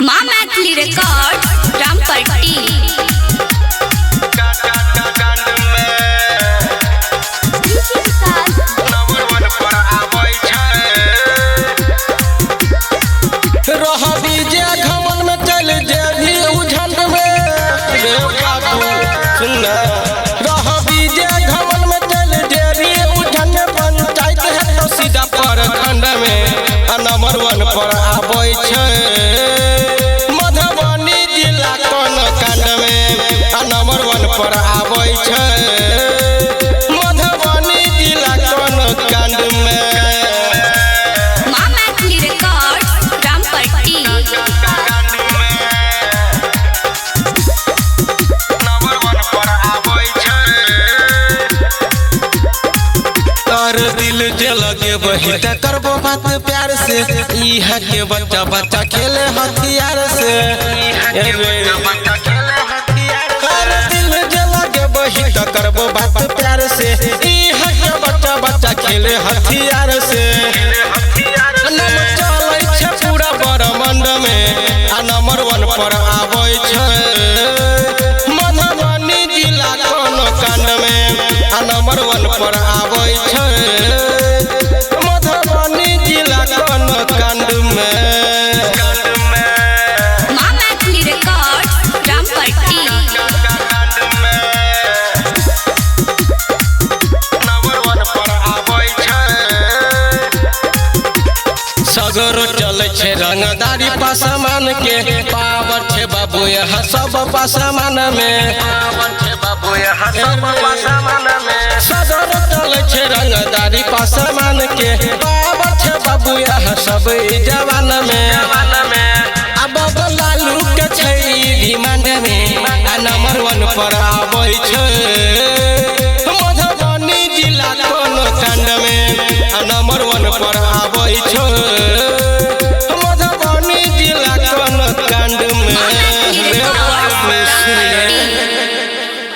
माँ Maithili record Rampatti. Number वन पर आबै छै मधुबनी जिला कोन कांड में, नंबर वन पर आबै छै मधुबनी जिला कोन कांड में। माँ मैथिली रिकॉर्ड रामपट्टी। नंबर वन पर आबै छै तोर दिल जे लगे वही त करबो बात प्यार से, इहा के बच्चा बच्चा खेले हथियार से। तोर दिल जे लगे वही त करबो बात प्यार से, इहा के बच्चा बच्चा खेले हथियार से। नाम चलै छै पूरा ब्रह्मांड में, आ नंबर वन पर आबै छै मधुबनी जिला कोनो कांड में, आ नंबर वन पर आबै छै मधुबनी जिला कोनो कांड में। माँ मैथिली रिकॉर्ड रामपट्टी। सगरो चलै छै रंगदारी पासमान के, पावर छै बाबू यहाँ सब पासमान में। सगरो चलै छै रंगदारी पासमान के, पावर छै बाबू यहाँ सब जवान में। आ बाबा लालू के छै डिमांड में, आ नंबर वन पर आबै छै